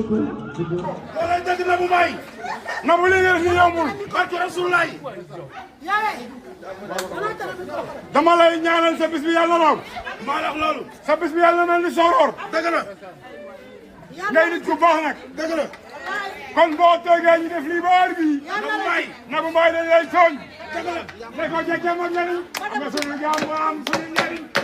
wala dëgg na bu may na bu liggéey fi yombul barke Rasulullah dama lay ñaanal sa bis bi yàlla raw maa wax loolu sa bis bi yàlla mel ni soror dëgg la ngay nit ku baax nag dëgg la kon boo toogee ñu def lii ba heure bii na bu may dañ lay tooñ dëgg la ne ko jekke ma njëriñ am na sunu jaam am sunu njëriñ